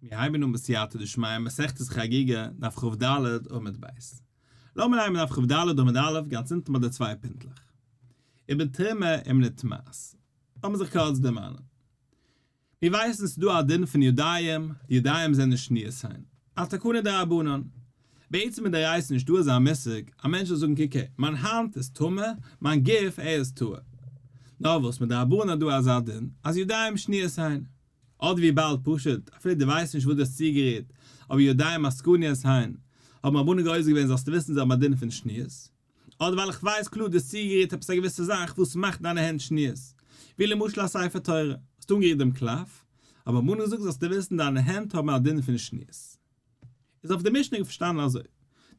מיר הייבן אן בסייעתא דשמיא מסכת חגיגה, דף כ"ד עמוד ב'. לאמיר הייבן דף כ"ד עמוד א', גאנץ אונטן ביי די צוויי פינטלעך. איבער תרומה און נטמאת. לאמיר זיך קורץ דערמאנען. מיר ווייסן ס'איז דא א דין פון ידיים, די ידיים זענען שניות הן. א תקנה דרבנן. בעצם אין דאורייתא איז נישטא אזא מושג, א מענטש זאל זאגן קוק הער, מיין האנט איז טמא, מיין גוף ער איז טהור. נאר וואס מדרבנן איז דא אזא דין, אז ידיים שניות הן. אדער וויבאלד פשוט אפילו דו ווייסט נישט וואס דו האסט צוגערירט, אבער ידיים עסקניות הן, האבן רבנן גוזר געווען זאלסטו וויסן זיי האבן א דין פון שניות. אדער ווייל איך ווייס קלאר דו האסט צוגערירט עפעס א געוויסע זאך וואס מאכט דיינע הענט שניות, ווי למשל א ספר תורה, האסט אנגערירט דעם קלף, האבן רבנן געזאגט זאלסטו וויסן דיינע הענט האבן א דין פון שניות. איז אויף די משנה פארשטאנען אזוי.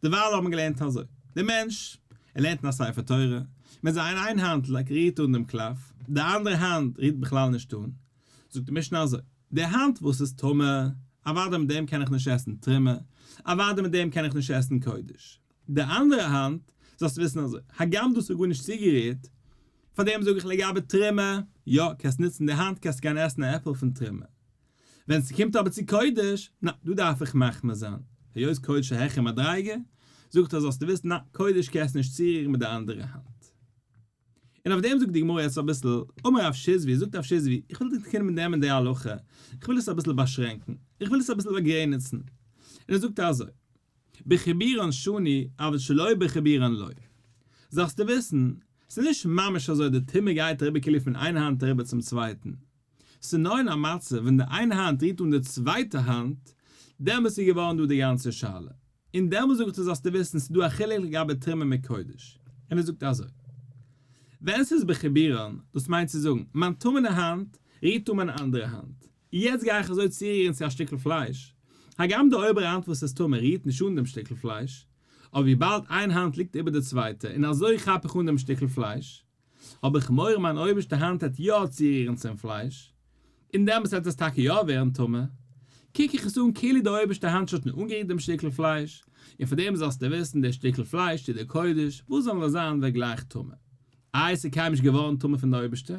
דערווייל האט מען געלערנט אזוי. דער מענטש, ער לערנט אין א ספר תורה, מיט זיין איין האנט רירט אן דעם קלף, די אנדערע האנט רירט בכלל נישט אן. זאגט די משנה אזוי, די האנט וואס איז טמא, אוודאי מיט דעם קען איך נישט עסן תרומה, אוודאי מיט דעם קען איך נישט עסן קודש. די אנדערע האנט, זאלסטו וויסן אזוי, הגם דאס איז גארנישט צוגערירט, פאר דעם זאג איך לגבי תרומה, יא, קענסט נוצן די האנט קענסט גיין עסן א עפל פון תרומה. ווען ס'קומט אבער צו קודש, נא, דא דארף איך מחמיר זיין, היות קודש איז העכער מדריגה, זאגט ער זאלסטו וויסן, נא, קודש קענסטו נישט צורירן מיט די אנדערע האנט. און אויף דעם זאגט די גמרא יעצט אביסל, אמר רב שיזבי, זאגט רב שיזבי, איך וויל דיך קענען נעמען די הלכה, איך וויל עס אביסל באשרענקן, איך וויל עס אביסל באגרעניצן. און ער זאגט אזוי, בחיבורן שנו, אבל שלא בחיבורן לא. זאלסטו וויסן, ס'איז נישט ממש אזוי די טומאה גייט אריבער כאילו פון איין האנט אריבער צום צווייטן, ס'איז נאר אין א מצב ווען די איין האנט רירט אן די צווייטע האנט, דעמאלס איז געווארן דא די גאנצע שאלה. און דעמאלס זאגט ער זאלסטו וויסן ס'איז דא א חילוק לגבי תרומה מיט קודש. און ער זאגט אזוי, ווען ס'איז בחיבורן, דאס מיינט צו זאגן, מיין טמא'נע האנט רירט אן מיין אנדערע האנט, יעצט גיי איך אזוי צורירן צו א שטיקל פלייש, הגם די אויבערע האנט וואס איז טמא רירט נישט אן דעם שטיקל פלייש, אבער וויבאלד איין האנט ליגט איבער די צווייטע און אזוי כאפ איך אן דעם שטיקל פלייש, האב איך מורא מיין אויבערשטע האנט העט יא צורירן צום פלייש, און דעמאלטס העט עס טאקע יא ווערן טמא, קוק איך עס אן כאילו די אויבערשטע האנט שוין האט אנגערירט דעם שטיקל פלייש, און פאר דעם זאלסטו וויסן דער שטיקל פלייש צו דער קודש, וואס זאל נאר זיין ווערט גלייך טמא. איי עס איז קיינמאל נישט געווארן טמא פון די אויבערשטע?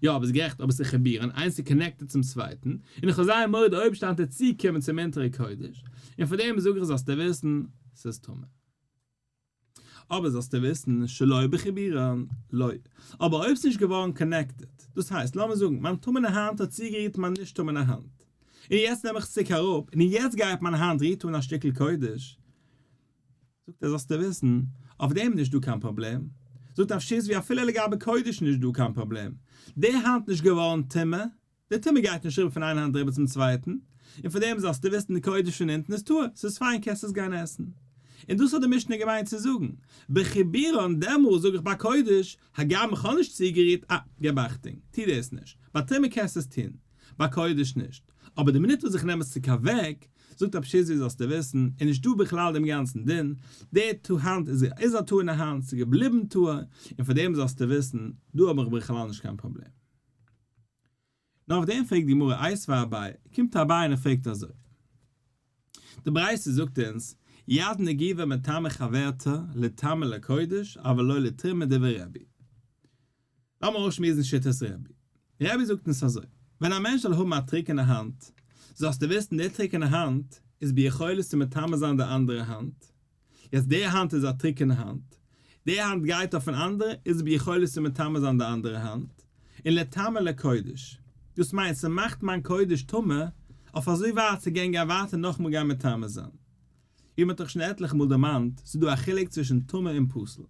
יא ביסט גערעכט אבער עס איז חיבורן איינס איז connected צום צווייטן, און איך האב זייער מורא די אויבערשטע האנט העט צוקומען צום אונטערע קודש, און פאר דעם זאג איך זאלסטו וויסן ס'איז טמא. אבער זאלסטו וויסן, שלא בחיבורן, לא. אבער אויב ס'נישט געווארן connected, דאס הייסט, לאמיר זאגן, מיין טמא'נע האנט האט צוגערירט מיין נישט טמא'נע האנט, און יעצט נעם איך עס צוריק אראפ, און יעצט גייט מיין האנט רירט אן א שטיקל קודש, זאגט ער, זאלסטו וויסן, אויף דעם איז נישט דא קיין פראבלעם. זאגט רב שיזבי, אפילו לגבי קודש איז נישט דא קיין פראבלעם. די האנט נישט געווארן טמא, די טומאה גייט נישט אריבער פון איין האנט אריבער צום צווייטן, און פאר דעם זאלסטו וויסן די קודש פון אונטן איז טהור, ס'איז פיין קענסט עס גיין עסן. און דאס האט די משנה געמיינט צו זאגן, בחיבורן דעמאלס זאג איך ביי קודש, הגם איך האב נישט צוגערירט, אה, געב אכטונג, טו דאס נישט, ביי טומאה קענסטו עס טון, ביי קודש נישט, אבער די מינוט וואס איך נעם עס צוריק אוועק, זאגט רב שיזבי זאלסטו וויסן, איז נישט דא בכלל דעם גאנצן דין, די האנט איז א טהור'נע האנט, ס'איז געבליבן טהור, און פאר דעם זאלסטו וויסן, דא האב איך בכלל נישט קיין פראבלעם. נאר אויף דעם פרעגט די גמרא איתיביה אביי, קומט אביי און ער פרעגט אזוי, די ברייתא זאגט אונז, יד נגובה מטמא חברתה לטמא לקודש אבל לא לתרומה דברי רבי. לאמיר אויסשמועסן שיטת רבי. רבי זאגט אונז אזוי, ווען א מענטש זאל האבן א טרוקענע האנט, זאלסטו וויסן די טרוקענע האנט איז ביכולת צו מטמא זיין די אנדערע האנט, יעצט די האנט איז א טרוקענע האנט, די האנט גייט אויפן אנדערע איז ביכולת צו מטמא זיין די אנדערע האנט, און לטמא לקודש, דאס מיינט ס'מאכט מיין קודש טמא, אויף אזוי ווייט צו גיין גיין ווייטער נאכאמאל גיין מטמא זיין. ווי מ'האט דאך שוין עטליכע מאל דערמאנט, ס'איז דא א חילוק צווישן טמא און פסול.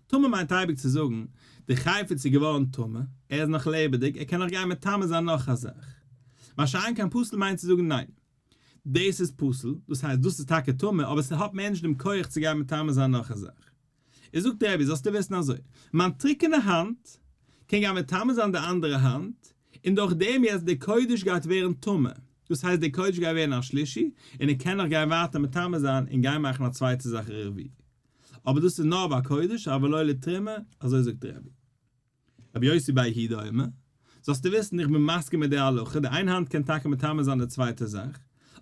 טמא מיינט אייביג צו זאגן, די חפץ איז געווארן טמא, ער איז נאך לעבעדיג, ער קען נאך גיין מטמא זיין נאך א זאך. מה שאין כן פסול מיינט צו זאגן ניין, דאס איז פסול, דאס הייסט דאס איז טאקע טמא אבער ס'האט מער נישט דעם כח צו גיין מטמא זיין נאך א זאך. איז זאגט רבי זאלסטו וויסן אזוי, מיין טרוקענע האנט קען גיין מטמא זיין די אנדערע האנט, און דורך דעם יעצט די קודש גייט ווערן טמא, דאס הייסט די קודש גייט ווערן א שלישי, און ער קען נאך גיין ווייטער מטמא זיין און גיין מאכן א צווייטע זאך רביעי. אבער דאס איז נאר ביי קודש אבל לא לתרומה, אזוי זאגט רבי. רבי יוסי בר יהודה אומר, זאלסטו וויסן איך בין מסכים מיט די הלכה, די איין האנט קען טאקע מטמא זיין די צווייטע זאך,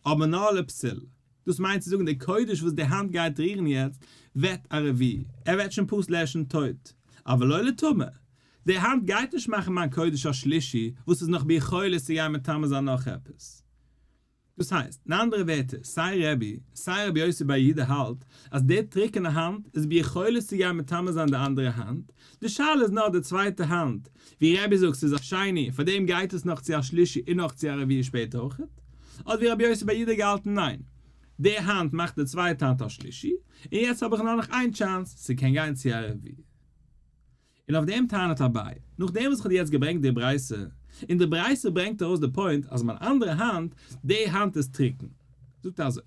אבער נאר לפסול. דאס מיינט צו זאגן די קודש וואס די האנט גייט רירן יעצט ווערט א רביעי, ער ווערט שוין פסול ער איז שוין טויט, אבל לא לטמא, די האנט גייט נישט מאכן מיין קודש א שלישי וואס איז נאך ביכולת צו גיין מטמא זיין נאך עפעס. דאס הייסט, אין אנדערע ווערטער, סיי רבי, סיי רבי יוסי בר יהודה האלט אז די טרוקענע האנט איז ביכולת צו גיין מטמא זיין די אנדערע האנט, די שאלה איז נאר די צווייטע האנט, ווי רבי זאגט ס'איז א שני, פארדעם גייט עס נאך צו א שלישי און נאך צו א רביעי שפעטער אויכעט, אדער ווי רבי יוסי בר יהודה געהאלטן ניין, די האנט מאכט די צווייטע האנט א שלישי, און יעצט האב איך נאר נאך איין chance, ס'קען גיין צו א רביעי. און אויף דעם טענה'ט אביי, נאכדעם וואס איך האב דיר יעצט געברענגט די ברייתא, און די ברייתא ברענגט ארויס די point אז מיין אנדערע האנט, די האנט איז טרוקן. זאגט ער אזוי,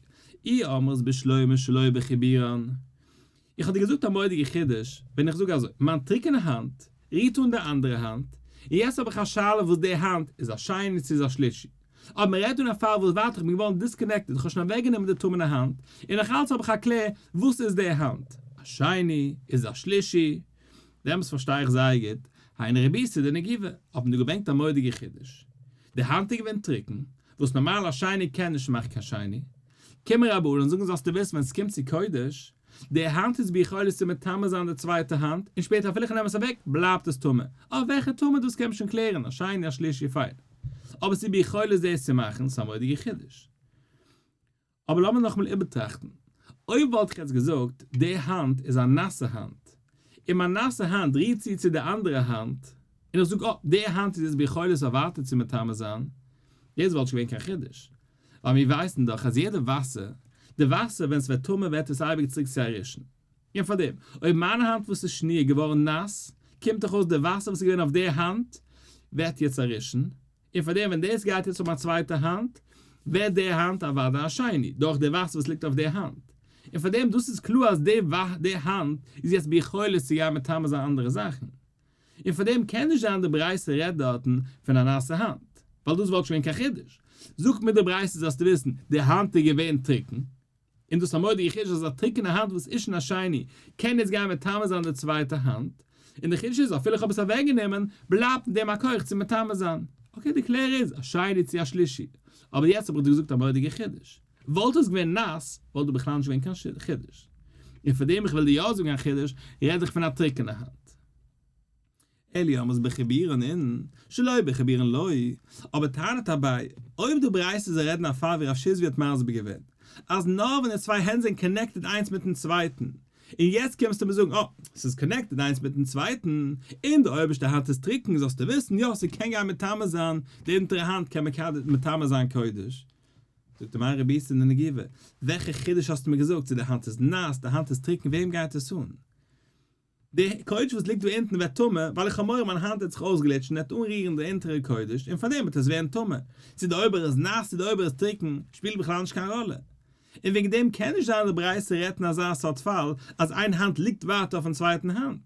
אי אמרת בשלמא שלא בחיבורן. איך האב דיר געזאגט א מורא'דיגע חידוש, ווען איך זאג אזוי, מיין טרוקענע האנט רירט אן די אנדערע האנט, און יעצט האב איך א שאלה וואס די האנט איז א שני צו איז א שלישי. אבער מען רעדט דא אין א פאל וואס ווייטער איך בין געווארן disconnected, איך האב שוין אוועקגענומען די טמא'נע האנט, און נאך אלץ האב איך א קלער וואס איז די האנט, א שני? איז א שלישי? דעמאלטס פארשטיי איך זייער גוט, היינו רבותא דנגיבא, האט מען דא געברענגט א מורא'דיגע חידוש. די האנט איז געווען טרוקן, וואס נארמאל א שני קען נישט מאכן קיין שני. קומען רבנן און זאגן זאלסטו וויסן ווען ס'קומט צו קודש, די האנט איז ביכולת צו מטמא זיין די צווייטע האנט, און שפעטער אפילו איך נעם עס אוועק בלייבט עס טמא. אויף וועלכע טומאה דאס קען מען שוין קלערן, א שני א שלישי פיין. אבער ס'איז ביכולת דאס צו מאכן, ס'איז א מורא'דיגע חידוש. אבער לאמיר נאכאמאל איבערטראכטן, אויב וואלט איך יעצט געזאגט, די האנט איז א נאסע האנט, און מיין נאסע האנט רירט צו צו די אנדערע האנט, און איך זאג, אה, די האנט איז יעצט ביכולת אויף ווייטער צו מטמא זיין, דאס וואלט נישט געווען קיין חידוש, ווייל מיר ווייסן דאך אז יעדע וואסער, די וואסער ווען ס'ווערט טמא ווערט עס אייביג צוריק צו א ראשון. און פארדעם, אויב מיין האנט וואס איז שניה געווארן נאס, קומט דאך אויס די וואסער וואס איז געווען אויף די האנט ווערט יעצט א ראשון, און פארדעם ווען דאס גייט יעצט אויף מיין צווייטע האנט, ווערט די האנט אוודאי א שני, דורך די וואסער וואס ליגט אויף די האנט. און פארדעם דאס איז קלאר אז די האנט איז יעצט ביכולת צו גיין מטמא זיין אנדערע זאכן. און פאר דעם קען נישט זיין די ברייתא רעדט דארטן פון א נאסע האנט, ווייל דאס וואלט שוין געווען קיין חידוש. זאגט מיר די ברייתא זאלסטו וויסן, די האנט איז געווען טרוקן, און דאס א מורא'דיגע חידוש אז א טרוקענע האנט וואס איז שוין א שני קען יעצט גיין מטמא זיין די צווייטע האנט, און די חידוש איז אפילו איך האב עס אוועקגענומען בלייבט אין דעם א כח צו מטמא זיין. okay די קלער איז א שני צו א שלישי, אבער יעצט האב איך דיר געזאגט א מורא'דיגע חידוש. וואלט עס געווען נאס וואלט דא בכלל נישט געווען קיין חידוש. און פאר דעם איך וועל דיר יא זאגן א חידוש, רעד איך פון א טרוקענע האנט. אלא אי אמרת בחיבורן אין, שלא בחיבורן לא, אבער טענה'ט אביי, אויב די ברייתא זאל רעדן א פאל ווי רב שיזבי האט מסביר געווען, אז נאר ווען די צוויי הענט זענען connected איינס מיטן צווייטן, און יעצט קומסטו מיר זאגן, אה, ס'איז connected איינס מיטן צווייטן, און די אויבערשטע האנט איז טרוקן, זאלסטו וויסן, יא, ס'קען גיין מטמא זיין, די אונטערע האנט קען מטמא זיין קודש. זאגט אים מאי רבותא דנגיבא, וועלכע חידוש האסטו מיר געזאגט, צו די האנט איז נאס, די האנט איז טרוקן, וועם גייט עס אן? די קודש וואס ליגט דא אונטן ווערט טמא, ווייל איך האב מורא מיין האנט וועט זיך אויסגליטשן און וועט אנרירן די אונטערע קודש, און פארדעם וועט עס ווערן טמא. צו די אויבערע איז נאס צו די אויבערע איז טרוקן, שפילט בכלל נישט קיין ראלע. און וועגן דעם קען נישט זיין די ברייתא רעדט אין אזא סארט פאל, אז איין האנט ליגט ווייטער אויפן צווייטן האנט.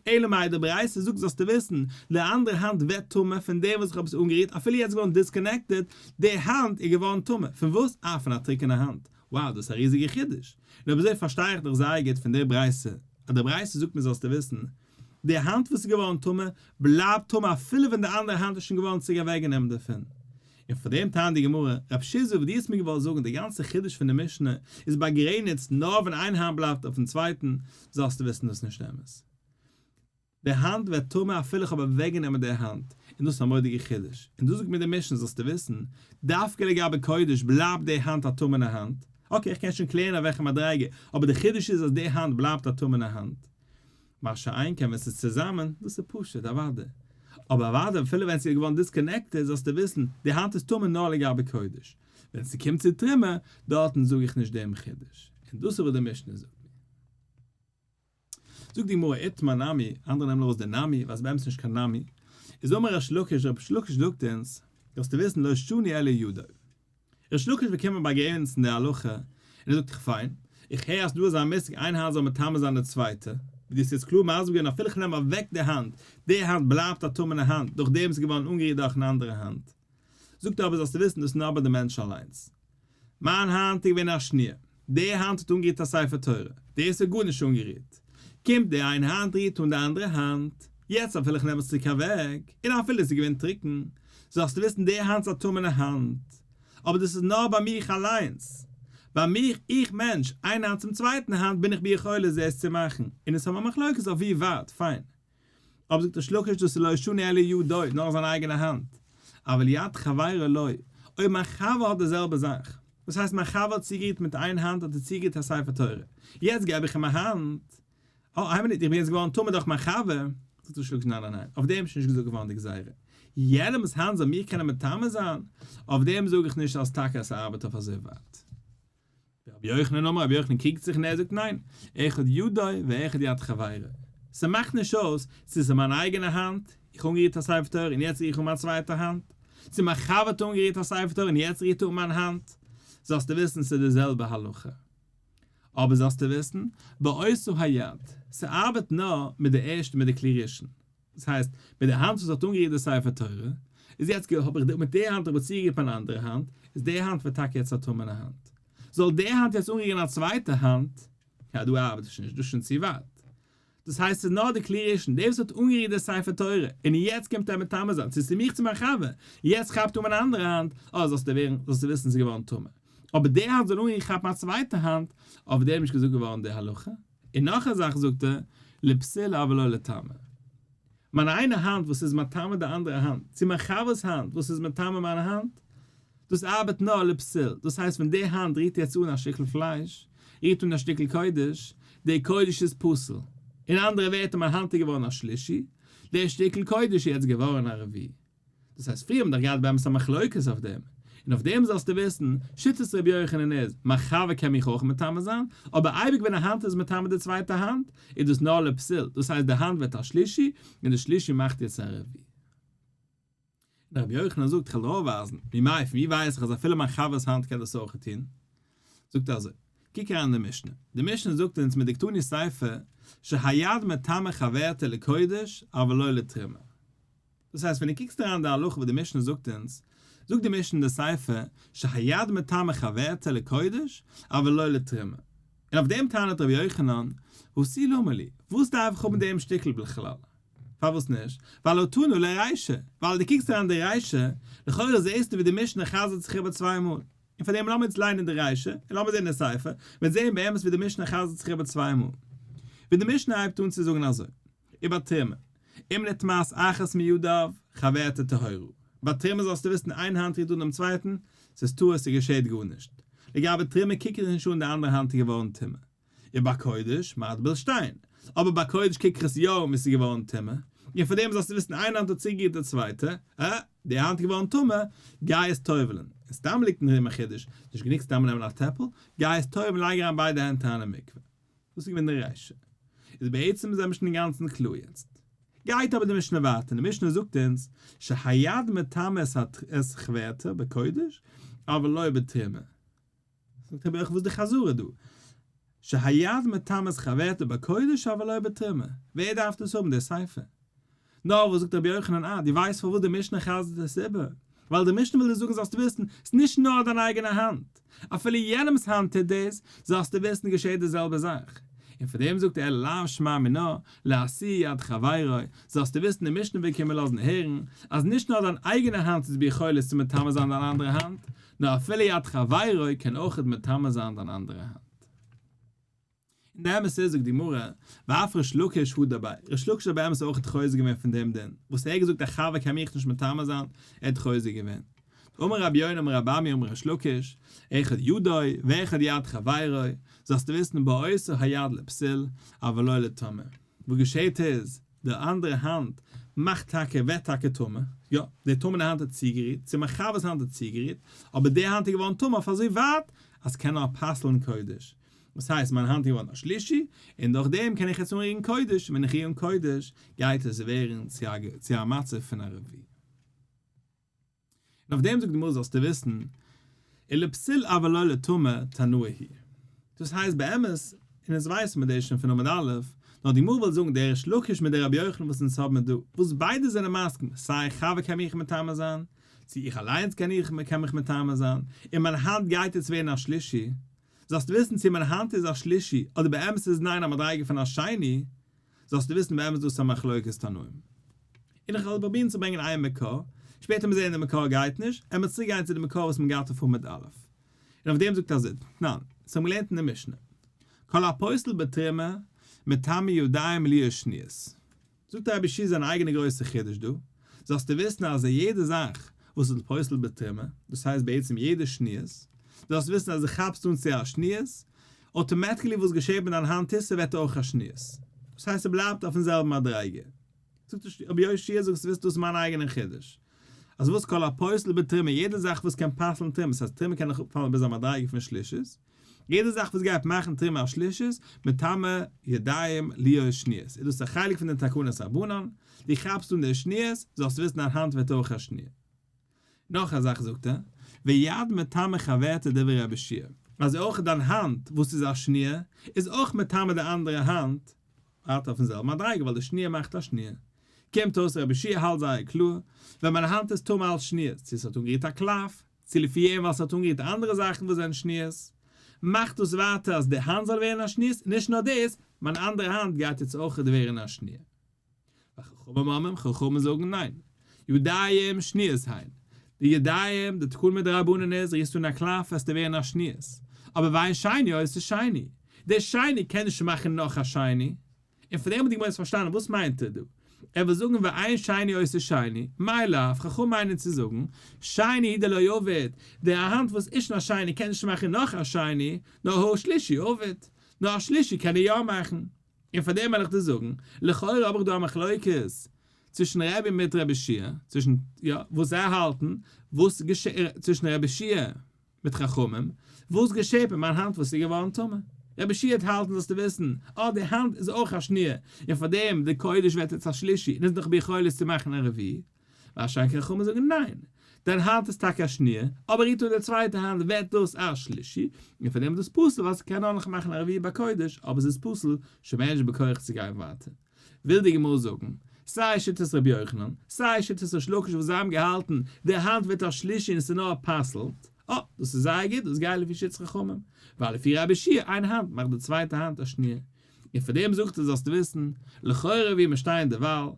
אלא מאי די ברייתא זאגט זאלסטו וויסן, די אנדערע האנט ווערט טמא פון דעם וואס איך האב עס אנגערירט אפילו יעצט געווארן disconnected, די האנט איז געווארן טמא, פון וואס? אה פון א טרוקענע האנט. wow דאס איז א ריזיגע חידוש. און אויב אזוי פארשטיי איך דאך זייער גוט פון די ברייתא, אז די ברייתא זאגט מיר זאלסטו וויסן, די האנט וואס איז געווארן טמא, בלייבט טמא אפילו ווען די אנדערע האנט איז שוין געווארן צוריק אוועקגענומען דערפון. און פאר דעם טענה'ט די גמרא, רב שיזבי וואס דו האסט מיר געוואלט זאגן די גאנצע חידוש פון די משנה איז באגרעניצט נאר ווען איין האנט בלייבט אויפן צווייטן, זאלסטו וויסן דאס איז נישט אמת. די האנט ווערט טמא אפילו איך האב אוועקגענומען די האנט, און דאס איז א מורא'דיגע חידוש, און דאס זאגט מיר די משנה זאלסטו וויסן, דווקא לגבי קודש בלייבט די האנט א טמא'נע האנט, okay איך קען שוין קלערן אויף וועלכע מדריגה, אבער די חידוש איז אז די האנט בלייבט א טמא'נע האנט. מה שאין כן ווען ס'איז צוזאמען, דאס איז פשוט, אוודאי. אבער אוודאי אפילו ווען ס'איז געווארן disconnected זאלסטו וויסן, די האנט איז טמא נאר לגבי קודש. ווען ס'קומט צו תרומה, דארטן זאג איך נישט דעם חידוש. און דאס איז וואס די משנה זאגט מיר. זאגט די גמרא איתמר נמי, אנדערע נעמען ארויס די נמי, ווייל ס'איז באמת נישט קיין נמי, איז אמר ריש לקיש, ריש לקיש זאגט אונז, זאלסטו וויסן לא שנו אלא ידו. ריש לקיש וויל קומען באגרעניצן די הלכה, און ער זאגט איך פיין, איך הער אז ס'דא אזא מושג איין האנט זאל מטמא זיין די צווייטע, ווי דו האסט יעצט קלאר מסביר געווען אפילו איך נעם אוועק די האנט, די האנט בלייבט א טמא'נע האנט דורכדעם ס'איז געווארן אנגערירט דורך אן אנדערע האנט. זאגט ער אבער זאלסטו וויסן דאס איז נאר ביי די מענטש אליינס. מיין האנט איז געווען א שניה, די האנט האט אנגערירט א ספר תורה, דאס האט גארנישט אנגערירט. קומט די איין האנט רירט אן די אנדערע האנט, יעצט אפילו איך נעם עס צוריק אוועק, און אפילו עס איז געווען טרוקן, זאלסטו וויסן די האנט איז א טמא'נע האנט. אבער דאס איז נאר ביי מיך אליינס. ביי מיך, איך מענטש, איין האנט צום צווייטן האנט בין איך ביכולת דאס צו מאכן, און עס האבן א מחלוקת אויף ווי ווייט, פיין. אבער זאגט ריש לקיש דאס איז לא שנו אלא ידו, נאר זיין אייגענע האנט. אבל יד חברו לא. אויב מיין חבר האט די זעלבע זאך, דאס הייסט מיין חבר האט צוגערירט מיט איין האנט האט ער צוגערירט א ספר תורה, יעצט געב איך אים א האנט, אה, איין מינוט, איך בין יעצט געווארן טמא דורך מיין חבר, זאגט ריש לקיש ניין ניין ניין, אויף דעם איז שוין נישט געזאגט געווארן די גזירה, יענעמ'ס האנט זאל מיר קענען מטמא זיין, אויף דעם זאג איך נישט אז טאקע עס ארבעט אויף אזוי ווייט. רבי יוחנן אמר, רבי יוחנן קריגט זיך און ער זאגט ניין, אחד ידו ואחד יד חברו, ס'מאכט נישט אויס צו ס'איז מיין אייגענע האנט, איך האב אנגערירט א ספר תורה און יעצט ריר איך אן מיין צווייטע האנט, צו מיין חבר האט אנגערירט א ספר תורה און יעצט רירט ער אן מיין האנט, זאלסטו וויסן ס'איז די זעלבע הלכה. אבער זאלסטו וויסן, באותו היד, ס'ארבעט נאר מיט די ערשטע מיט די כלי ראשון. דאס הייסט, מיט די האנט וואס האט אנגערירט די ספר תורה, איז יעצט האב איך מיט די האנט האב איך צוגערירט מיין אנדערע האנט, איז די האנט ווערט טאקע יעצט א טמא'נע האנט. זאל די האנט יעצט אנרירן א צווייטע האנט, יא דא ארבעט עס נישט, דאס איז שוין צו ווייט. דאס הייסט ס'איז נאר די כלי ראשון, דער וואס האט אנגערירט די ספר תורה, און יעצט קומט ער מטמא זיין, צו ס'איז מיך צו מיין חבר, יעצט כאפט אן מיין אנדערע האנט, אה זאלסטו ווערן, זאלסטו וויסן ס'איז געווארן טמא. אבער די האנט זאל אנרירן כאפן א צווייטע האנט, אויף דעם איז נישט געזאגט געווארן די הלכה. און נאך א זאך זאגט ער, לפסול אבל לא לטמא. מיין איינע האנט וואס איז מטמא די אנדערע האנט, צו מיין חבר'ס האנט וואס איז מטמא מיין האנט, דאס ארבעט נאר לפסול, דאס הייסט ווען די האנט רירט יעצט אן א שטיקל פלייש, רירט אן א שטיקל קודש, די קודש איז פסול. אין אנדערע ווערטער מיין האנט איז געווארן א שלישי, די שטיקל קודש איז יעצט געווארן א רביעי. דאס הייסט פריער האבן דאך געהאט באמת א מחלוקת אויף דעם, און אויף דעם זאלסטו וויסן, שיטת רבי יוחנן איז, מיין חבר קען מיך אויך מטמא זיין, אבער אייביג ווען א האנט איז מטמא די צווייטע האנט, איז דאס נאר לפסול, דאס הייסט די האנט ווערט א שלישי, און די שלישי מאכט יעצט א רביעי. און רבי יוחנן זאגט, כ'וועל דיר אויפווייזן, ממאי, פון ווי ווייס איך אז אפילו מיין חבר'ס האנט קען דאס אויך טון? זאגט ער אזוי, קוק אריין אין די משנה, די משנה זאגט אונז מדקתני סיפא, שהיד מטמא חברתה לקודש אבל לא לתרומה. דאס הייסט ווען דו קוקסט אריין די הלכה וואס די משנה זאגט אונז, זאגט די משנה אין די סיפא, שהיד מטמא חברתה לקודש, אבל לא לתרומה. און אויף דעם טענה'ט רבי יוחנן, הא תו למה לי, וואס דארף איך האבן דעם שטיקל בכלל? פארוואס נישט? ווייל הא תנא לרישא, ווייל דו קוקסט אריין די רישא, לכאורה זעסטו ווי די משנה חזר'ט זיך איבער צוויי מאל. און פאר דעם לאמיר יעצט ליינען די רישא, און לאמיר זען די סיפא, מ'וועט זען באמת ווי די משנה חזר'ט זיך איבער צוויי מאל. ווי די משנה הייבט אן צו זאגן אזוי. איבער תרומה, אם נטמאת אחת מידיו, חברתה טהורה. ביי תרומה זאלסטו וויסן איין האנט רירט אן דעם צווייטן, ס'איז טהור ס'געשעהט גארנישט. לגבי תרומה קוק איך נישט אן די אנדערע האנט איז געווארן טמא. און ביי קודש, מטביל שתיהן. אבער ביי קודש קוק איך עס יא אן ווי ס'איז געווארן טמא. און פאר דעם זאלסטו וויסן איין האנט האט צוגערירט די צווייטע, אה, די האנט איז געווארן טמא, גיי עס טובל'ן. און סתם ליגט אין דעם א חידוש, נישט גענוג סתם נעמען א טעפל, גיי עס טובל'ן לייג אריין ביידע הענט אריין אין מקווה. דאס איז געווען די רישא. איז בעצם איז דער משנה אינגאנצן קלאר יעצט. גייט אבער די משנה ווייטער און די משנה זאגט אונז שהיד מטמא את חברתה בקודש אבל לא בתרומה. זאגט רבי יוחנן וואס איז די חזרה דא? שהיד מטמא את חברתה בקודש אבל לא בתרומה. ווער דארף דאס האבן די סיפא? נאר וואס זאגט רבי יוחנן אה דו ווייסט פארוואס די משנה חזר'ט עס איבער? ווייל די משנה וויל דיר זאגן זאלסטו וויסן, ס'איז נישט נאר דיין אייגענע האנט, אפילו יענעמ'ס האנט טוט דאס, זאלסטו וויסן געשעט די זעלבע זאך. און פאר דעם זאגט ער לאו שמע מינה, לאתויי יד חברו, זאלסטו וויסן די משנה וויל קומען לאזן הערן, אז נישט נאר דיין אייגענע האנט איז ביכולת צו מטמא זיין דיין אנדערע האנט, נאר אפילו יד חברו קען אויכעט מטמא זיין דיין אנדערע האנט. און די אמת איז, זאגט די גמרא, ואף ריש לקיש הדר ביה, ריש לקיש האט באמת אויך חוזר געווען פון דעם דין, וואס ער האט געזאגט א חבר קען מיך נישט מטמא זיין, ער האט חוזר געווען. אמר רבי יונה אמר רבי אמי אמר ריש לקיש, אחד ידו ואחד יד חברו, זאלסטו וויסן באותו היד לפסול, אבל לא לטמא. וואס געשעהט איז, די אנדערע האנט מאכט טאקע, ווערט טאקע טמא, יא, די טמא'נע האנט האט צוגערירט, צו מיין חבר'ס האנט האט צוגערירט, אבער די האנט איז געווארן טמא אויף אזוי ווייט, אז ס'קען נאר פסל'ן קודש. דאס הייסט מיין האנט איז געווארן א שלישי, און דורך דעם קען איך יעצט אנרירן קודש, און ווען איך ריר אן קודש, גייט עס ווערן צו א מצב פון א רביעי. און אויף דעם זאגט די גמרא זאלסטו וויסן, ולפסול אבל לא לטמא תנאי היא. דאס הייסט באמת, און אונז ווייסן מיר דאס שוין פון עמוד א', נאר די גמרא וויל זאגן דער ריש לקיש מיט דער רבי יוחנן וואס אונז האבן מיר דא, וואס ביידע זענען מסכים, סיי חבר קען מיך מטמא זיין, צו איך אליינס קען איך קען מיך מטמא זיין, און מיין האנט גייט יעצט ווערן א שלישי, זאלסטו וויסן צו מיין האנט איז א שלישי אדער באמת איז ניין א מדריגה פון א שני, זאלסטו וויסן באמת דאס איז א מחלוקת תנאים. און איך וועל פרובירן צו ברענגען איין מקור, שפעטער מיר זעהן די מקור גייט נישט, עמער צוריק גיין צו די מקור וואס מען געהאט אויף עמוד א'. און אויף דעם זאגט אזוי, תנן, עס האבן געלערנט אין די משנה, כל הפוסל בתרומה מטמא ידיים להיות שניות. זאגט רבי יהושע זיין אייגענע גרויסע חידוש דא, זאלסטו וויסן אז א יעדע זאך. וואס איז פוסל בתרומה, דאס הייסט בעצם יעדע שניות, דו זאלסט וויסן אז דו כאפסט אן צו א שניות, automatically וואס געשעט מיט דיין האנט איז ס'ווערט אויך א שניות. דאס הייסט ס'בלייבט אויפן זעלבן מדריגה. זאגט רבי יאשיה זאגסט וויסט דאס איז מיין אייגענע חידוש. אז וואס כל הפוסל בתרומה יעדע זאך וואס קען פסל'ן תרומה, ס'הייסט תרומה קען נאך אפפאלן ביז א מדריגה פון שלישית, יעדע זאך וואס גייט מאכן תרומה א שלישית, מטמא ידיים להיות שניות, איז דאס א חלק פון די תקנת רבנן, דו כאפסט אן די שניות, זאלסט וויסן דיין האנט ווערט אויך א שניה. נאך א זאך זאגט ער, ויד מטמא חברתה דברי רבי יהושע, אז אויך דיין האנט וואס איז א שניה, איז אויך מטמא די אנדערע האנט, האט אויפן זעלבן מדריגה ווייל די שניה מאכט א שניה. קומט אויס רבי יהושע האלט זייער קלאר, ווען מיין האנט איז טמא אלס שניות, צו עס האט אנגערירט א קלף, צו לפי אים ווייל ס'האט אנגערירט אנדערע זאכן וואס זענען שניות, מאכט דאס ווייטער אז די האנט זאל ווערן א שניות, און נישט נאר דאס, מיין אנדערע האנט גייט יעצט אויכעט ווערן א שניה. וחכמים אומרים, חכמים זאגן ניין. ידיים שניות הן. די ידיים, די תקנה מדרבנן איז, רירסט אן א קלף וועסטו ווערן א שניות. אבער ואין שני עושה שני. דער שני קען נישט מאכן נאך א שני. און פון דעם האט די גמרא עס פארשטאנען וואס מיינט ער דא? ער וויל זאגן ואין שני עושה שני, מאי לאו, חכמים מיינען צו זאגן, שני הוא דלא עביד, די האנט וואס איז שוין א שני קען נישט מאכן נאך א שני, נאר הא שלישי עביד, נאר א שלישי קען ער יא מאכן. און פאר דעם וועל איך דיר זאגן, לכאורה האב איך דא א מחלוקת צווישן רבי מיט רבי יהושע, צווישן, יא, וואס זיי האלטן, וואס געשעט צווישן רבי יהושע מיט חכמים, וואס געשעט מיט מיין האנט וואס איז געווארן טמא? רבי יהושע וועט האלטן זאלסטו וויסן, אה די האנט איז אויך א שניה, און פאר דעם די קודש ווערט יעצט א שלישי און איז נאך ביכולת צו מאכן א רביעי. מה שאין כן חכמים זאגן ניין, דיין האנט איז טאקע א שניה, אבער רירט אן די צווייטע האנט ווערט דאס א שלישי, און פאר דעם איז דאס פסול ווייל ס'קען נאר נאך מאכן א רביעי בקודש, אבער ס'איז פסול שוין מער נישט בכח צו גיין ווייטער. וויל די גמרא זאגן, סיי שיטת רבי יוחנן, סיי שיטת ריש לקיש וואס זיי האבן געהאלטן די האנט ווערט א שלישי און ס'איז נאר פסל'ט, אה, דאס איז זייער גוט, דאס גייט לפי שיטת חכמים, ווייל לפי רבי יהושע איין האנט מאכט די צווייטע האנט א שניה. און פאר דעם זאגט ער זאלסטו וויסן, לכאורה ווי מיר שטייען דערווייל,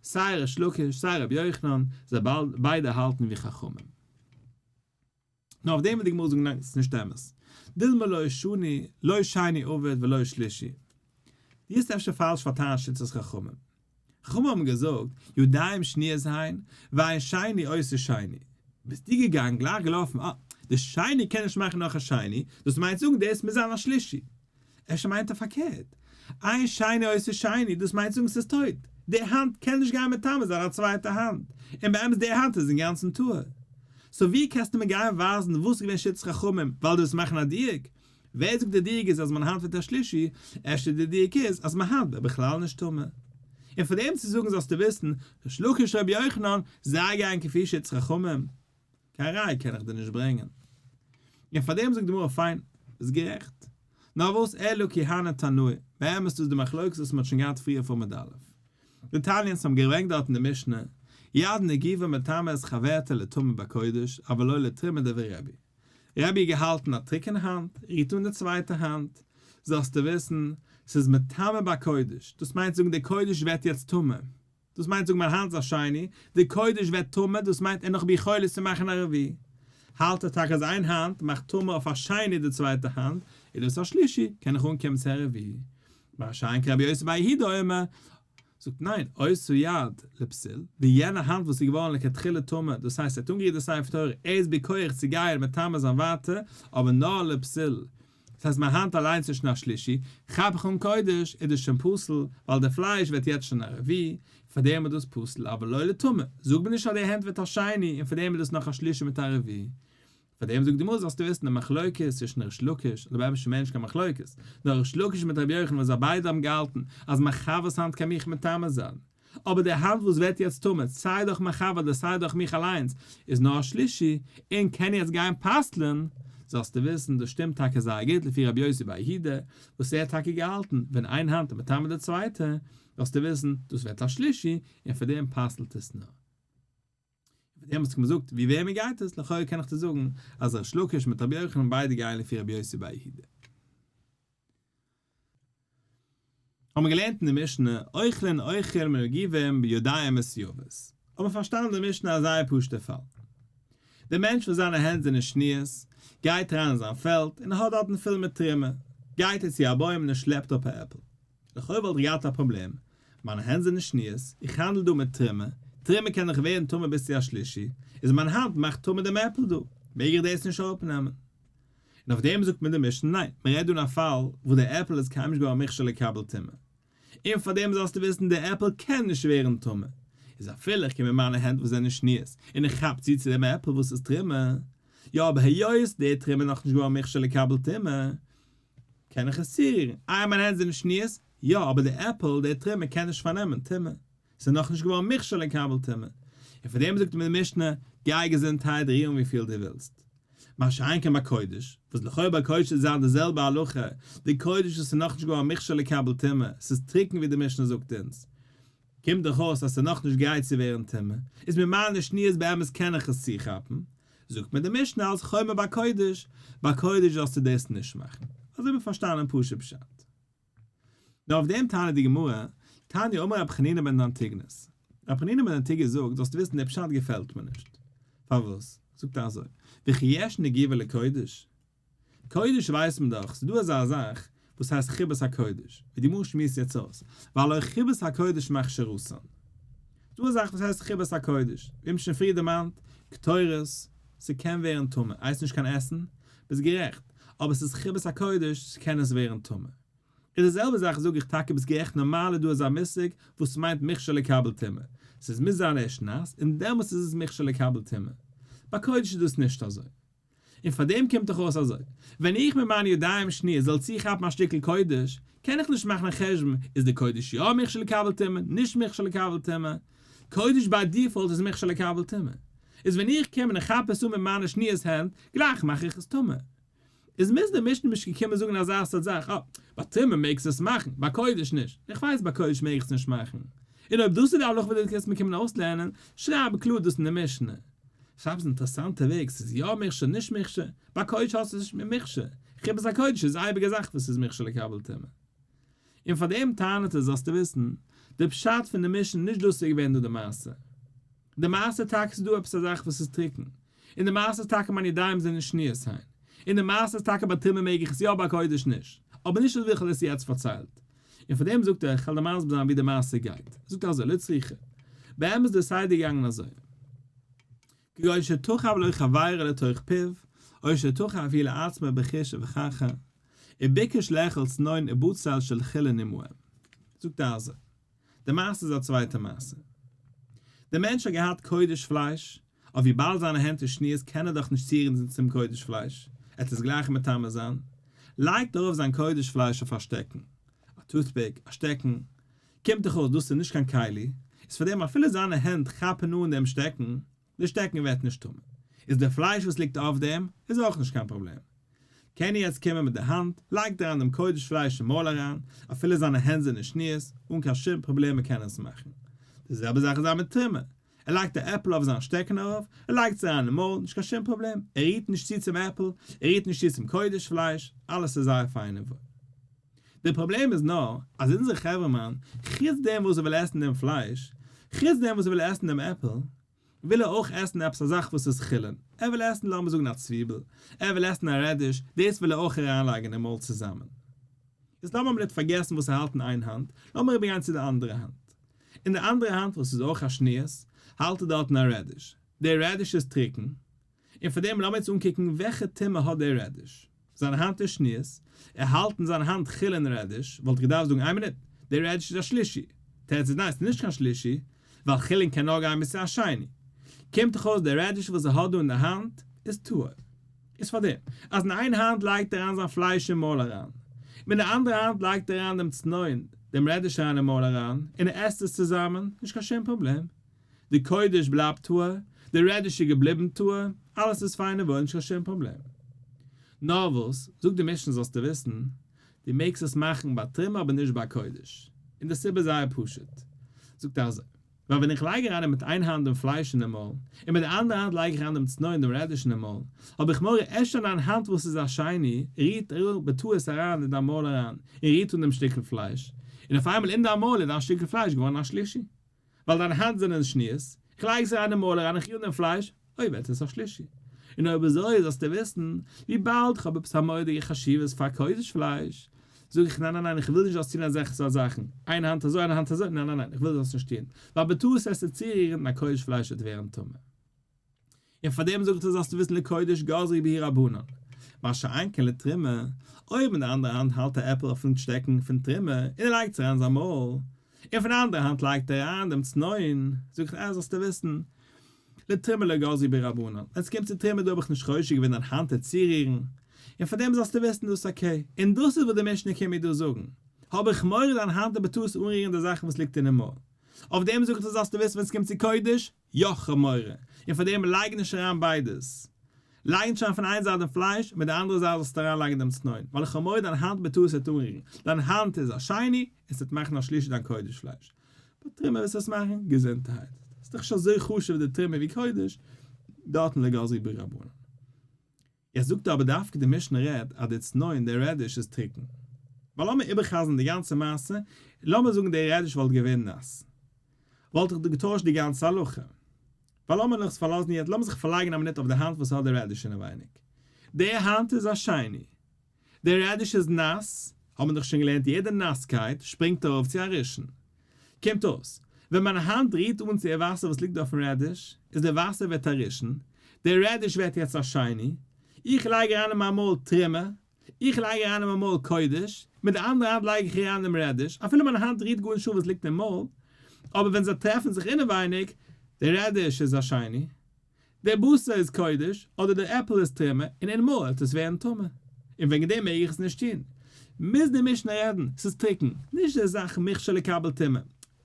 סיי ריש לקיש סיי רבי יוחנן, זיי ביידע האלטן ווי חכמים. נאר אויף דעם וועט די גמרא זאגן ניין, ס'איז נישט אמת. דילמא לא שני, לא שני עביד ולא שלישי. דו האסט אפשר פאלש פארטייטשט שיטת חכמים. חכמים האבן געזאגט, ידיים שניות הן, ואין שני עושה שני. ביסטו געגאנגען גלייך געלאפן, אה, די שני קען נישט מאכן נאך א שני, דאס מיינט זאגן דאס מוז זיין א שלישי. אפשר מיינט ער פארקערט, אין שני עושה שני, דאס מיינט זאגן ס'איז טויט, די האנט קען נישט גיין מטמא זיין א צווייטע האנט, און באמת די האנט איז אינגאנצן טהור. so ווי קענסטו מיר גיין ווייזן וואס איז געווען שיטת חכמים ווייל דו ווילסט מאכן א דיוק? ווער זאגט די דיוק איז אז מיין האנט ווערט א שלישי, אפשר די דיוק איז אז מיין האנט ווערט בכלל נישט טמא. און פון דעם צו זאגן זאלסטו וויסן, ריש לקיש רבי יוחנן, זיי גייען כפי שיטת חכמים. קיין ראיה קען איך דיר נישט ברענגען. און פאר דעם זאגט די גמרא פיין, ביסט גערעכט. נאר וואס אלא כי הני תנאי, באמת איז דאס די מחלוקת וואס מען האט שוין געהאט פריער פון עמוד א'. דתניא אונז האבן געברענגט דארט אין די משנה, יד נגובה מטמא את חברתה לטמא בקודש, אבל לא לתרומה דברי רבי. רבי האט געהאלטן א טרוקענע האנט, רירט אן די צווייטע האנט, זאלסטו וויסן, ס'איז מטמא בקודש, דאס מיינט זאגן די קודש ווערט יעצט טמא, דאס מיינט זאגן מיין האנט איז א שני, די קודש ווערט טמא, דאס מיינט ער נאך ביכולת צו מאכן א רביעי. האלט ער טאקע אז איין האנט מאכט טמא אויף א שני די צווייטע האנט, איז דאס א שלישי, קען איך אנקומען צו א רביעי. מה שאין כן רבי יוסי בר יהודה אומר, זאגט ניין, אותה יד לפסול, די יענע האנט וואס איז געווארן לכתחילה טמא, דאס הייסט ער האט אנגערירט די ספר תורה, ער איז בכח צו גיין מטמא זיין ווייטער, אבער נאר לפסול, דאס הייסט מיין האנט אליינס איז שוין א שלישי, כאפ איך אן קודש איז דאס שוין פסול, ווייל די פלייש ווערט יעצט שוין א רביעי, פאר דעם איז דאס פסול, אבל לא לטמא, זאג מיר נישט אז די הענט ווערט א שני און פאר דעם איז דאס נאך א שלישי מיט א רביעי. פאר דעם זאגט די גמרא זאלסטו וויסן די מחלוקת צווישן ריש לקיש, אדער באמת שוין מער נישט קיין מחלוקת, נאר ריש לקיש מיט רבי יוחנן וואס זיי ביידע האבן געהאלטן אז מיין חבר'ס האנט קען מיך מטמא זיין, אבער די האנט וואס ווערט יעצט טמא, סיי דורך מיין חבר אדער סיי דורך מיך אליינס, איז נאר א שלישי, און קען יעצט גיין פסל'ן, זאלסטו וויסן, דאס שטימט טאקע זייער גוט לפי רבי יוסי בר יהודה, וואס ער האט טאקע געהאלטן, ווען איין האנט איז מטמא די צווייטע, זאלסטו וויסן, דאס ווערט א שלישי, און פאר דעם פסל'ט עס נאר. פאר דעם האסטו געזאגט, ווי וועמען גייט עס, לכאורה קען איך דיר זאגן, אז ריש לקיש מיט רבי יוחנן ביידע גייען לפי רבי יוסי בר יהודה. האבן מיר געלערנט אין די משנה, אוכלין אוכל מנגובים בידיים מסואבות. האט מען פארשטאנען די משנה א זייער פשוט'ע פאל. דער מענטש וואס זיינע הענט זענען שניות, גייט אריין אין זיין פעלד און האט דארטן פול מיט תרומה, גייט ער צו א בוים און ער שלעפט אפ א עפל. לכאו' וואלט איך געהאט א פראבלעם, מיינע הענט זענען שניות, איך האנדל דא מיט תרומה, תרומה קען דאך ווערן טמא ביז צו א שלישי, איז מיין האנט מאכט טמא דעם עפל דא, מעג איך דאס נישט אראפנעמען? און אויף דעם זאגט מיר די משנה ניין, מען רעדט דא אין א פאל וואס דער עפל איז קיינמאל נישט געווארן מוכשר לקבל טומאה, און פאר דעם זאלסטו וויסן דער עפל קען נישט ווערן טמא, איז אפילו איך קום מיט מיינע הענט וואס זענען שניות און איך כאפ צו צו דעם עפל וואס איז תרומה, יא אבער היות דער תרומה איז נאכנישט געווארן מוכשר לקבל טומאה, קען איך עס צורירן, איי מיינע הענט זענען שניות, יא אבער דער עפל, דער תרומה קען נישט פארנעמען טומאה, ס'איז נאכנישט געווארן מוכשר לקבל טומאה, און פאר דעם זאגט מיר די משנה, גיי געזונטהייט רירן וויפיל דו ווילסט. מה שאין כן ביי קודש, וואס לכאו' ביי קודש איז זיין די זעלבע הלכה, די קודש וואס איז נאכנישט געווארן מוכשר לקבל טומאה, ס'איז טרוקן ווי די משנה זאגט אונז, קומט דאך אויס אז ס'איז נאכנישט גרייט צו ווערן טמא, איז מיט מיינע שניות באמת קען איך עס צוכאפן, זאגט מיר די משנה אלס חומר ביי קודש, ביי קודש זאלסטו דאס נישט מאכן. אזוי האב איך פארשטאנען פשוט פשט. נאר אויף דעם טענה'ט די גמרא, תניא אמר רבי חנינא בן אנטיגנוס. רבי חנינא בן אנטיגנוס זאגט, זאלסטו וויסן דער פשט געפעלט מיר נישט. פארוואס? זאגט ער אזוי, וכי יש נגיבה לקודש? קודש ווייסט מען דאך, ס'איז דא אזא זאך וואס הייסט חיבת הקודש, ווי די גמרא שמועסט יעצט אויס, והלא חיבת הקודש מכשירתן. ס'איז דא א זאך וואס הייסט חיבת הקודש, ווי מ'האט שוין פריער דערמאנט, קטורת, ס'קען ווערן טמא, איי ס'נישט קיין עסן? ביסט גערעכט, אבער ס'איז חיבת הקודש, ס'קען עס ווערן טמא. איז די זעלבע זאך זאג איך טאקע ביסט גערעכט נארמאל איז דא אזא מושג וואס מיינט מוכשר לקבל טומאה, ס'איז מוז זיין ערשט נאס און דעמאלטס איז עס מוכשר לקבל טומאה. ביי קודש איז דאס נישט אזוי. און פאר דעם קומט דאך אויס אזוי, ווען איך מיט מיינע ידיים שניות זאל צוכאפן א שטיקל קודש, קען איך נישט מאכן א חשבון איז די קודש יא מוכשר לקבל טומאה, נישט מוכשר לקבל טומאה. קודש ביי default איז מוכשר לקבל טומאה. איז ווען איך קום און איך כאפ עס אן מיט מיינע שניות הענט, גלייך מאך איך עס טמא. איז מוז די משנה נישט געקומען זאגן אזא סארט זאך, אה, ביי תרומה מעגסטו עס מאכן, ביי קודש נישט. איך ווייס ביי קודש מעג איך עס נישט מאכן. און אויב דאס איז די הלכה וואס דו קומסט מיר קומען אויסלערנען, שרייב קלאר דאס אין די משנה. שרייב עס אין אינטערעסאנטע וועג, ס'איז יא מוכשר נישט מוכשר, ביי קודש האסטו עס נישט מיט מוכשר, חיבת הקודש איז אייביג א זאך וואס איז מוכשר לקבל טומאה. און פאר דעם טענה'ט ער זאלסטו וויסן, די פשט פון די משנה נישט דאס איז געווען דא די מעשה. די מעשה טאקע איז דא עפעס א זאך וואס איז טרוקן, און די מעשה איז טאקע מיין ידיים זענען שניות הן, און די מעשה איז טאקע ביי תרומה מעג איך עס יא ביי קודש נישט, אבער נישט אזוי ווי איך האב עס יעצט פארציילט. און פאר דעם זאגט ער, איך וועל דיר מסביר זיין ווי די מעשה גייט. זאגט ער אזוי, לא צריכא. באמת איז די סדר געגאנגען אזוי. כגון שתחב לו חברו לתוך פיו, או שתחב הוא לעצמו בחוש ובחרחר, וביקש לאכול צנון ובצל של חולין עמהם. זאגט ער אזוי. די מעשה איז א צווייטע מעשה. דער מענטש האט געהאט קודש פלייש, אבער וויבאלד זיינע הענט איז שניות קען ער דאך נישט צורירן צום קודש פלייש, ער וועט עס גלייך מטמא זיין, לייגט ער ארויף זיין קודש פלייש אויף א שטעקן, א toothpick, א שטעקן, קומט דאך אויס דאס איז נישט קיין כלי, איז פאר דעם אפילו זיינע הענט כאפן אן דעם שטעקן, די שטעקן ווערט נישט טמא, איז די פלייש וואס ליגט אויף דעם איז אויך נישט קיין פראבלעם. קען ער יעצט קומען מיט די האנט, לייגט אריין דעם קודש פלייש אין מויל אריין, אפילו זיינע הענט זענען שניות, אן קיין שום פראבלעם מען קען עס מאכן. די זעלבע זאך איז מיט תרומה, ער לייגט א עפל אויף זיין שטעקן ארויף, ער לייגט עס אריין אין מויל, נישט קיין שום פראבלעם, ער רירט נישט צו צום עפל, ער רירט נישט צו צום קודש פלייש, אלעס איז זייער פיין און וואויל. די פראבלעם איז נאר אז אונזער חברה'מאן, חוץ דעם וואס ער וויל עסן דעם פלייש, חוץ דעם וואס ער וויל עסן דעם עפל, וויל ער אויך עסן עפעס א זאך וואס איז חולין, ער וויל עסן לאמיר זאגן א צוויבל, ער וויל עסן א radish, דאס וויל ער אויך אריינלייגן אין מויל צוזאמען. איז לאמיר מינוט פארגעסן וואס ער האלט אין איין האנט, לאמיר איבערגיין צו די אנדערע האנט. אין די אנדערע האנט וואס איז אויך א שניות, האלט ער דארטן א radish. דער radish איז טרוקן, און פאר דעם לאמיר יעצט אנקוקן וועלכע טומאה האט דער radish. זיין האנט איז שניות, ער האלט אין זיין האנט חולין radish, וואלט איך געדארפט זאגן איין מינוט, דער radish איז א שלישי. תירוץ איז ניין, ס'איז נישט קיין שלישי, ווייל חולין קען נאר גיין ביז צו א שני. קומט דאך אויס דער radish וואס ער האט דא אין די האנט איז טהור. איז פאר דעם אז אין איין האנט לייגט ער אריין זיין פלייש אין מויל אריין, מיט די אנדערע האנט לייגט ער אריין דעם צנון, דעם radish אריין אין מויל אריין, און ער עסט עס צוזאמען, נישט קיין שום פראבלעם. די קודש בלייבט טהור, די radish איז געבליבן טהור, אלעס איז פיין און וואויל נישט קיין שום פראבלעם. נאר וואס, זאגט די משנה זאלסטו וויסן, דו מעגסט עס מאכן ביי תרומה אבער נישט ביי קודש. און די סיבה איז זייער פשוט. זאגט ער אזוי, ווייל ווען איך לייג אריין מיט איין האנט דעם פלייש אינעם מויל, און מיט די אנדערע האנט לייג איך אריין דעם צנון דעם radish אינעם מויל, האב איך מורא אפשר דיין האנט וואס איז א שני, רירט בטעות אריין אין דיין מויל אריין, און רירט אן דעם שטיקל פלייש, און אויף איינמאל אין דיין מויל איז דיין שטיקל פלייש געווארן א שלישי. ווייל דיינע הענט זענען שניות, איך לייג עס אריין אין מויל אריין איך ריר דעם פלייש, אוי ווערט עס א שלישי. און אויב אזוי זאלסטו וויסן, וויבאלד איך האב עפעס א מורא'דיגע חשיבות פאר קודש פלייש, זאג איך ניין ניין ניין איך וויל נישט זאלסט טון אזעלכע סארט זאכן, איין האנט אזוי איין האנט אזוי, ניין ניין ניין איך וויל זאלסט נישט טון, ווייל בטעות וועסטו צורירן און א קודש פלייש וועט ווערן טמא. און פאר דעם זאגט ער זאלסטו וויסן לקודש גזרו בהו רבנן, מה שאין כן לתרומה, אויב מיט די אנדערע האנט האלט ער עפל אויפן שטעקן פון תרומה און ער לייגט עס אריין אין זיין מויל, און פון די אנדערע האנט לייגט ער אריין דעם צנון, זאג איך אה זאלסטו וויסן, לתרומה לא גזרו בהו רבנן, ווען עס קומט צו תרומה דא האב איך נישט חושש געווען דיין האנט וועט צורירן, און פאר דעם זאלסטו וויסן דאס איז okay, און דאס איז וואס די משנה קומט מיר דא זאגן, האב איך מורא דיין האנט וועט בטעות אנרירן די זאכן וואס ליגט אינעם מויל, אויף דעם זאג איך דיר זאלסטו וויסן ווען עס קומט צו קודש, יא כ'האב מורא, און פאר דעם לייג נישט אריין ביידעס. לייג נישט אריין פון איין זייט דעם פלייש, מיט די אנדערע זייט זאלסטו אריין לייגן דעם צנון, ווייל איך האב מורא דיין האנט בטעות וועט אנרירן, דיין האנט איז א שני, און ס'וועט מאכן א שלישי דיין קודש פלייש. ביי תרומה וועסטו עס מאכן געזונטערהייט. ס'איז דאך נישט אזוי חשוב די תרומה ווי קודש, דארטן לא גזרו בהו רבנן. ער זאגט אבער דווקא די משנה רעדט אז די צנון די radish איז טרוקן. ווייל לאמיר איבערחזרן די גאנצע מעשה, לאמיר זאגן די radish וואלט געווען נאס. וואלט איך דא געטוישט די גאנצע הלכה. ווייל לאמיר נאך פארלאזן יעצט, לאמיר זיך פארלייגן א מינוט אויף די האנט וואס האט די radish אינעווייניג. די האנט איז א שני. די radish איז נאס, האט מען דאך שוין געלערנט יעדע נאסקייט שפרינגט ארויף צו א ראשון. קומט אויס, ווען מיין האנט רירט אן צו די וואסער וואס ליגט אויפן radish, איז די וואסער ווערט א ראשון, די radish ווערט יעצט א שני, איך לייג אריין אין מיין מויל תרומה, איך לייג אריין אין מיין מויל קודש, מיט די אנדערע האנט לייג איך אריין דעם radish, אפילו מיין האנט רירט גארנישט אן וואס ליגט אין מויל, אבער ווען זיי טרעפן זיך אינעווייניג, די radish איז א שני, דער בשר איז קודש, אדער דער עפל איז תרומה, און אין מויל וועט עס ווערן טמא. און וועגן דעם מעג איך עס נישט טון. מוז די משנה רעדן, ס'איז טרוקן, נישט די זאך מוכשר לקבל טומאה.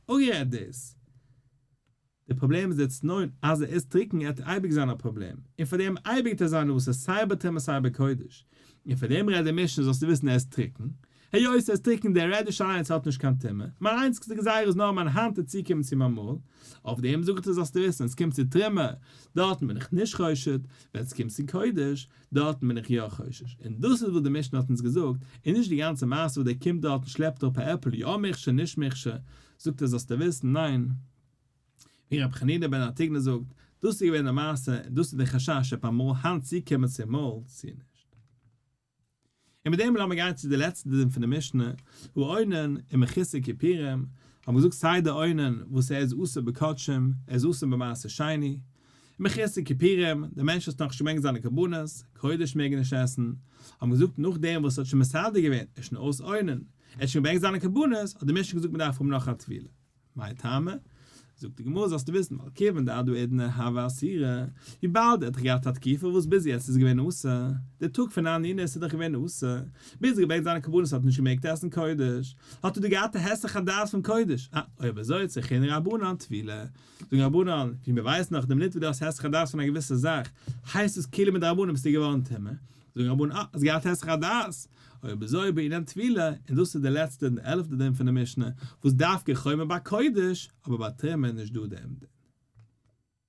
אפגערעדט דאס. די פראבלעם איז יעצט נאר אז ער איז טרוקן עט אייביג זיין א פראבלעם, און פאר דעם אייביג וועט ער זיין אסור סיי ביי תרומה סיי ביי קודש. און פאר דעם רעדט די משנה זאלסטו וויסן ער איז טרוקן. היות ער איז טרוקן דער radish אליינס האט נישט קיין טומאה, מיין איינציגסטע גזירה איז נאר מיין האנט וועט צוקומען צו מיין מויל, אויף דעם זאגט ער זאלסטו וויסן ווען ס'קומט צו תרומה, דארטן בין איך נישט חושד, ווען ס'קומט צו קודש, דארטן בין איך יא חושש, און דאס איז וואס די משנה האט אונז געזאגט, און נישט די גאנצע מעשה וואס דער קומט דארט און שלעפט אראפ א עפל יא מוכשר נישט מוכשר, זאגט ער זאלסטו וויסן ניין, ווי רבי חנינא בן אנטיגנא זאגט, דאס איז געווען די מעשה, און דאס איז די חשש אויב אמאל האנט צוקומען צום מויל צו נישט. און מיט דעם לאמיר גיין צו די לעצטע דין פון די משנה, האונן ומחוסר כיפורים, האבן געזאגט סיי די אונן וואס ער איז אסור בקדשים, ער איז אסור במעשר שני, מחוסר כיפורים, דער מענטש וואס האט נאכנישט געברענגט זיינע קרבנות, קודש מעג ער נישט עסן, האבן געזאגט נאכדעם וואס ער האט שוין מסדר געווען, ער איז שוין אויס אונן, ער האט שוין געברענגט זיינע קרבנות, האט די משנה געזאגט מען דארף האבן נאך א טבילה. מאי טעמא? זאגט די גמרא זאלסטו וויסן ווייל כיוון דעד האידנא הוה אסירא, וויבאלד ער האט דאך געהאט א תקופה וואס ביז יעצט איז געווען אסור, די טאג פון אנינות איז דאך געווען אסור, ביז ער געברענגט זיינע קרבנות האט ער נישט געמעגט עסן קודש, האט ער דא געהאט א היסח הדעת פון קודש, אה, אויב אזוי צריכין רבנן טבילה, זאגן רבנן, ווי מען ווייסט נאך די מינוט וואס דו האסט היסח הדעת פון א געוויסע זאך, הייסט עס כאילו מדרבנן ביסטו געווארן טמא, זאגן רבנן, אה, האסט געהאט היסח הדעת, אויב אזוי בעינן טבילה, און דאס איז די לעצטע און די עלפטע דין פון די משנה, וואס דווקא חומר ביי קודש, אבער ביי תרומה איז נישט דא דעם דין.